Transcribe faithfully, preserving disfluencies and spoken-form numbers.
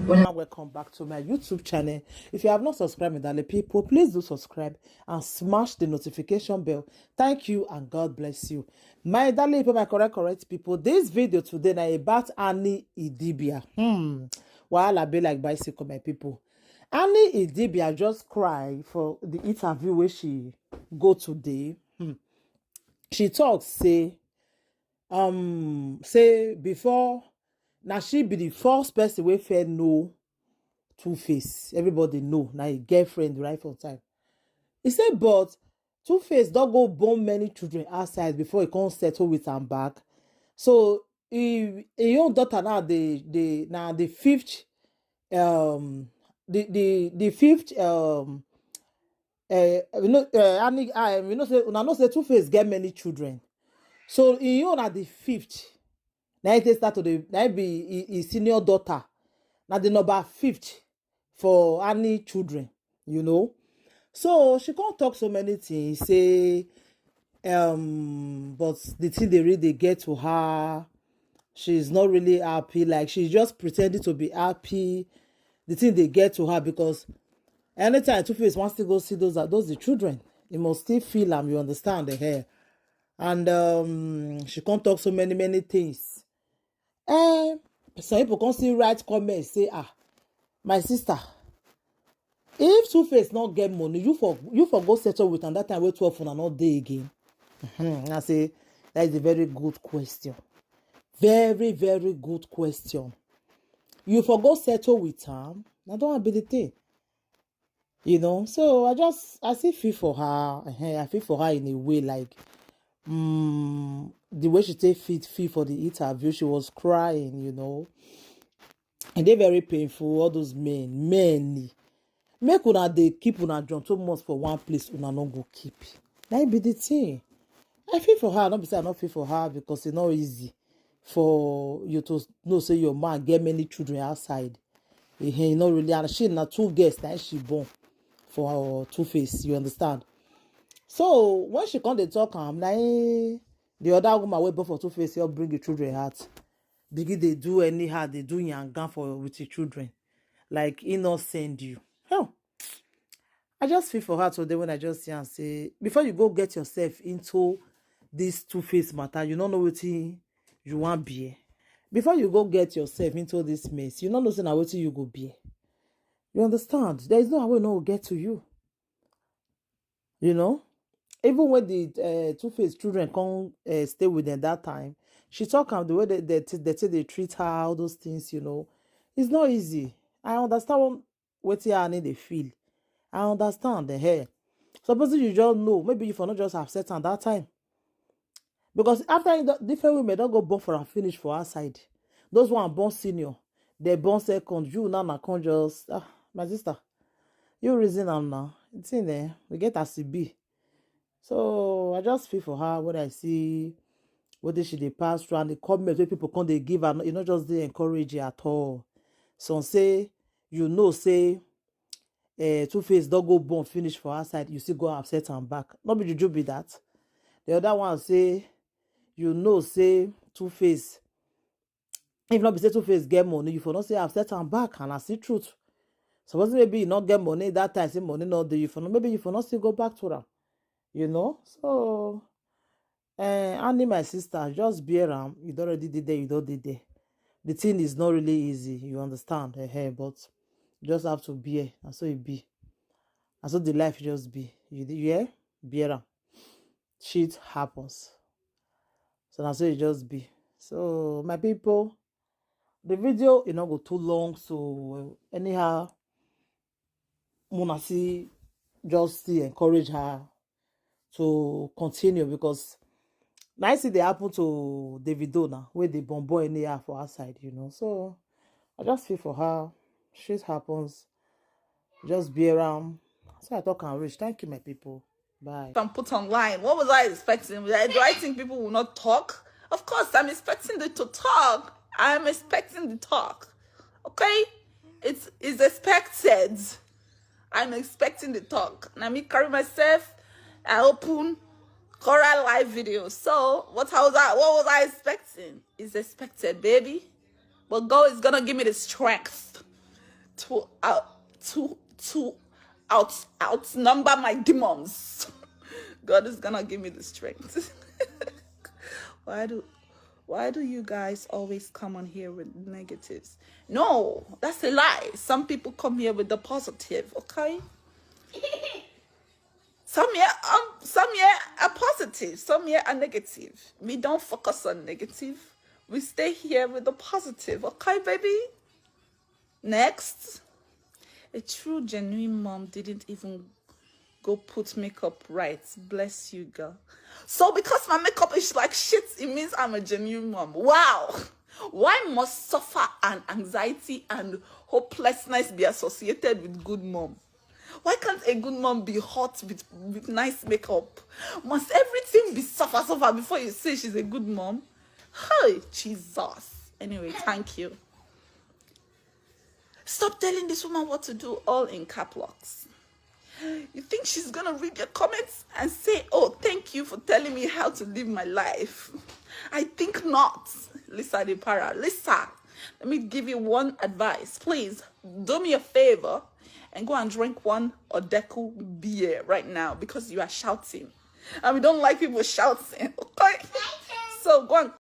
Well, welcome back to my YouTube channel. If you have not subscribed, my darling people, please do subscribe and smash the notification bell. Thank you and God bless you. My darling people, my correct, correct people, this video today na about Annie Idibia. Hmm. Wahala be like bicycle, my people. Annie Idibia just cry for the interview where she go today. Hmm. She talks, say, um, say before, now she be the first person we fair know Two Face. Everybody know, now a girlfriend right from time. He said, but Two Face don't go born many children outside before he come settle with am back. So he, his own daughter now the, the, now the fifth, um, the, the, the fifth, um, uh, you know, uh, Annie, um, you know, say, una know say Two Face get many children. So he own at the fifth. Now he take start to the, now he be his, his senior daughter. Now the number fifth for Annie children, you know. So she can't talk so many things, say, um, but the thing they really get to her, she's not really happy. Like, she's just pretending to be happy. The thing they get to her because anytime Two Face wants to go see those, those the children, he must still feel them, you understand, the hair. And um, she can't talk so many, many things. Eh, some people come still write comments, say, ah, my sister, if Two Face not get money, you for, you for go settle with am that time wey twelve una no dey again. Hmm, I say, that is a very good question. Very, very good question. You for go settle with am, na don be the thing. You know, so I just, I still feel for her. Eh, I feel for her in a way, like, mm, the way she take fit feel for the interview, she was crying, you know. And they very painful, all those men, many. Make una dey keep una John Thomas for one place, una no go keep. That be the thing. I feel for her, not be say I not feel for her because it's not easy for you to know say your man get many children outside. Eh, eh, not really, and she na two girls that she born for Two Face, you understand? So when she come dey talk am, na eh, the other woman wey born for Two Face, you bring the children out. Begin they do anyhow, they do yanga for with the children. Like, he not send you. Hell, I just feel for her today when I just see and say, before you go get yourself into this Two Face matter, you don't know what you want beer. Before you go get yourself into this mess, you don't know say na wetin you go beer. You understand? There is no way no go get to you. You know? Even when the uh, Two Face children come uh, stay with them that time, she talk am the way they, they, they, they treat her, all those things, you know. It's not easy. I understand wetin Annie dey feel. I understand the hair. Suppose you just know, maybe you for not just upset am that time. Because after the different women don't go born for and finish for outside. Those one born senior, they born second. You now na come just, ah, my sister, you reason am now. It's in there. We get as e be. So I just feel for her when I see what did she dey pass through and the comments wey people come dey give her, you know, just dey encourage her at all. Some say, you know, say uh, Two Face don't go born finish for outside, you still go upset am back. Not be juju be that. The other one say, you know, say Two Face. If not be say Two Face get money, you for not say upset am back, and I see truth. Suppose maybe you not get money that time, say money not do you for not, maybe you for not still go back to her. You know? So, uh, Annie, my sister, just bear am. You don't already did there, you don't did there. The thing is not really easy, you understand, eh, but you just have to bear. And so it be. And so the life just be. You, you hear? Bear am. Shit happens. So that's how it just be. So, my people, the video, you know, go too long. So, anyhow, Mona see just still encourage her to continue because nice thing they happen to Davido now, where they bomb boy anyhow for outside, you know. So I just feel for her. Shit happens. Just be around. So I talk and reach. Thank you, my people. Bye. And put online. What was I expecting? Do I think people will not talk? Of course, I'm expecting them to talk. I'm expecting the talk. Okay? It's, it's expected. I'm expecting the talk. And I mean, carry myself. I open Cora live video. So what was I? What was I expecting? It's expected, baby. But God is gonna give me the strength. to out to to out outnumber my demons. God is gonna give me the strength. Why do why do you guys always come on here with negatives? No, that's a lie. Some people come here with the positive, okay? Some here um some here are positive, some here are negative. We don't focus on negative. We stay here with the positive, okay, baby? Next. A true genuine mom didn't even go put makeup right. Bless you, girl. So because my makeup is like shit, it means I'm a genuine mom. Wow. Why must suffer and anxiety and hopelessness be associated with good mom? Why can't a good mom be hot with, with nice makeup? Must everything be suffer suffer before you say she's a good mom? Hey, Jesus. Anyway, thank you. Stop telling this woman what to do, all in cap locks. You think she's gonna read your comments and say, "Oh, thank you for telling me how to live my life"? I think not. Lisa de Para. Lisa, let me give you one advice. Please do me a favor and go and drink one Odeku beer right now because you are shouting. And we don't like people shouting. Okay? So go and